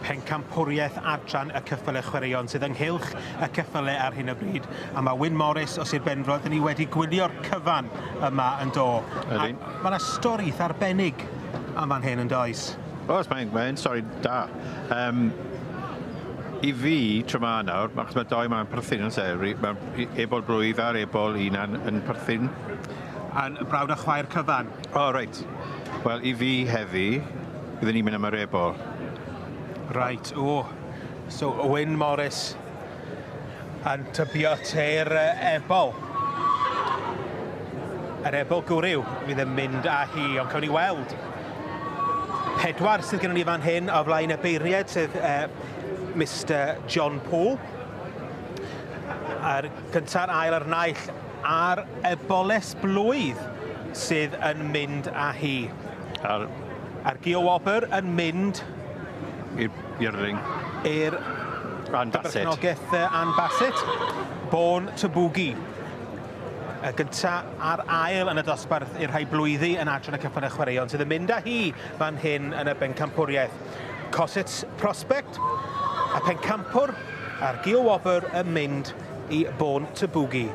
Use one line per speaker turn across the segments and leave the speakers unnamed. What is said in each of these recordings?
Pencampwriaeth adran y ceffylau chwaraeon sydd ynghylch y ceffylau ar hyn o bryd. A mae Wyn Morris o Sir Benfro, dyn ni wedi gwylio'r cyfan yma yn do.
Ydy.
Mae yna stori arbennig am fan hyn yn does?
Oes, mae'n stori da. I fi, tro ma nawr, achos mae doi ma'n perthyn yn se, mae ebol blwydd a'r ebol hunan yn perthyn.
A'n brawd a chwaer cyfan?
O, reit. Wel, i fi heddi, byddwn ni'n mynd am yr ebol.
Right, o. So, Wyn Morris yn tybio te'r ebol. Yr ebol gwryw fydd yn mynd â hi, ond cawn ni weld. 4 sydd gennym ni fan hyn o flaen y beirniaid, sef Mr John Paul. A'r cynta'r ail a'r naill a'r eboles blwydd sydd yn mynd â hi. A'r Gio Wobr yn mynd
i'r ring.
I'r
Ann Bassett.
Berchnogaeth Ann Bassett. Born to Boogie. Y gynta a'r ail yn y dosbarth i'r rhai blwyddi yn adran y ceffylau chwaraeon sydd yn mynd â hi fan hyn yn y bencampwriaeth. Cossets Prospect, y pencampwr a'r Gio Wobr yn mynd i Born to Boogie.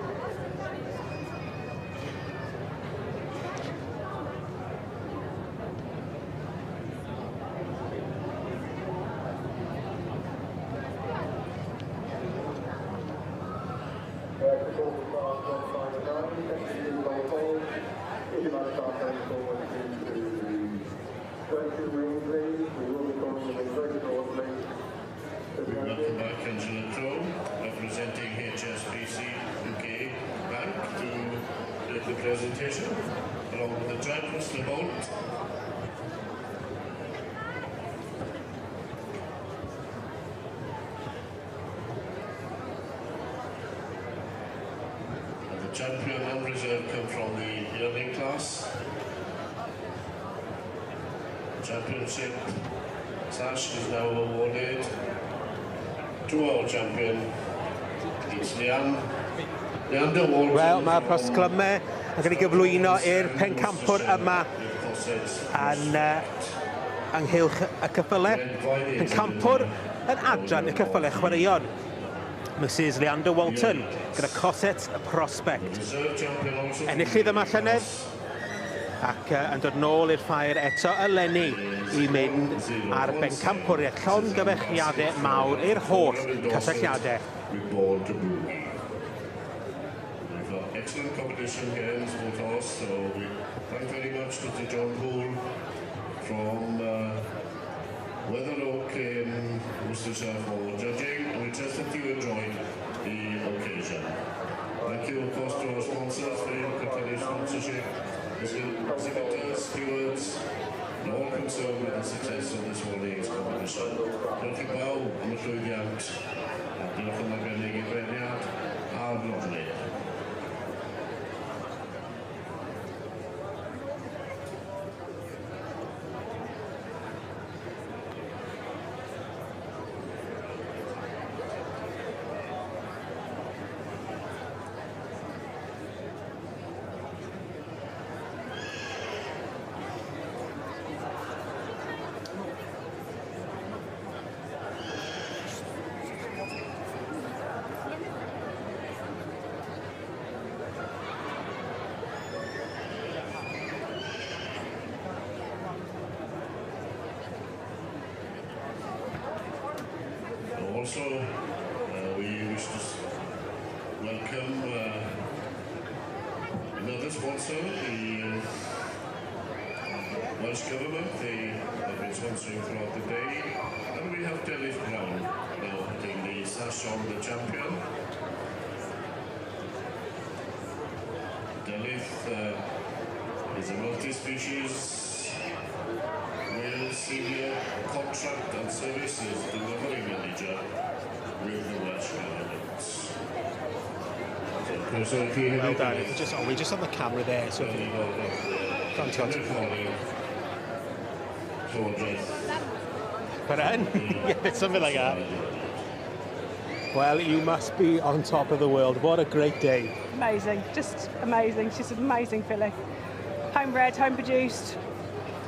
We welcome back Angela Crow, representing HSBC UK Bank, to make the presentation, along with the judge, Mr. Bolt. And the champion and reserve come from the yearling class. Championship sash is now awarded to our champion. It's Leander Walton.
Wel, mae'r rhosglymau yn cael ei gyflwyno i'r pencampwr yma yn ynghylch y ceffylau. Pencampwr yn adran y ceffylau chwaraeon. Mrs Leander Walton gyda Cosset Prospect. Enillydd yma llynedd ac yn dod nôl i'r ffair eto eleni i mynd ar bencampwriaeth llongyfarchiadau mawr i'r holl cysylltiadau.
We've got excellent competition here in Sport Horse, so we thank very much Mr. John Poole from Weather Oak in Worcestershire for judging, and we trust that you enjoyed the occasion. Thank you, of course, to our sponsors for your continued sponsorship, exhibitors, stewards, and all concerned with the success of this morning's competition. Diolch i bawb am y llwyddiant, a diolch yn arbennig i'r beirniad a'r noddwyr. Also, we wish to welcome another sponsor, the Welsh Government. They have been sponsoring throughout the day. And we have Dennis Brown now putting the sash on the champion. Dennis is a multi-species Wales Senior Contract and Services Delivery Manager with the Welsh Government. So,
well done. Just, oh, we're just on the camera there, so if you front on. But then, yeah, it's something like that. Well, you must be on top of the world. What a great day.
Amazing, just amazing. She's an amazing filly. Homebred, home produced,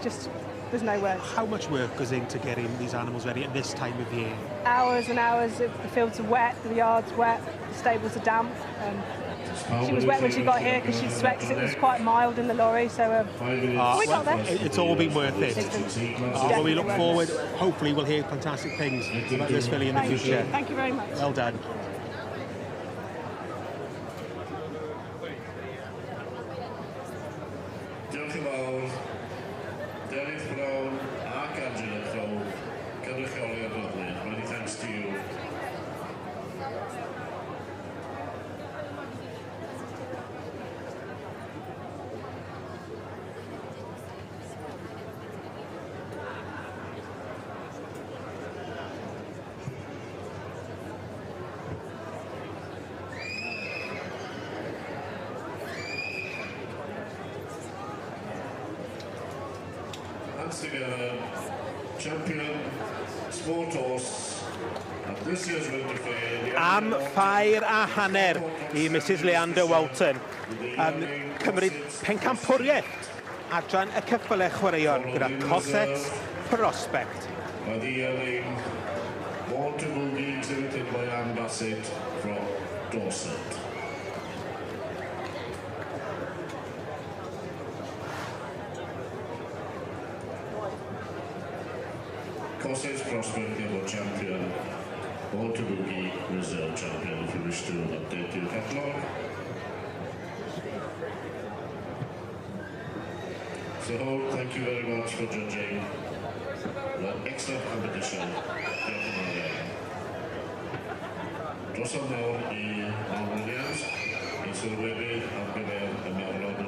just There's no words.
How much work goes into getting these animals ready at this time of year?
Hours and hours. The fields are wet, the yard's wet, the stables are damp. She was wet when she got here because she'd sweat because it was quite mild in the lorry, so we got there.
It's all been worth it. Well, we look forward, hopefully we'll hear fantastic things about this filly in the future.
Thank you very much.
Well done.
Diolch yn fawr, Derek Brown ac Angela Crow, cynrychioliad lyfli. Many thanks to you. Together, champion sport horse at this year's Winter Fair.
Am ffair a hanner i Mrs Leander Walton. Cymryd pencampwriaeth adran y ceffylau chwaraeon gyda Cosette Prospect.
By the yearling Born to Boogie, exhibited by Anne Bassett from Dorset. Cossette's Prospect Level Champion, Born to Boogie Reserve Champion, if you wish to update your catalogue. So, thank you very much for judging the excellent competition. Diolch yn fawr iawn. Drosodd nawr i Mark Williams, i sylwebydd ar gyfer y merlod.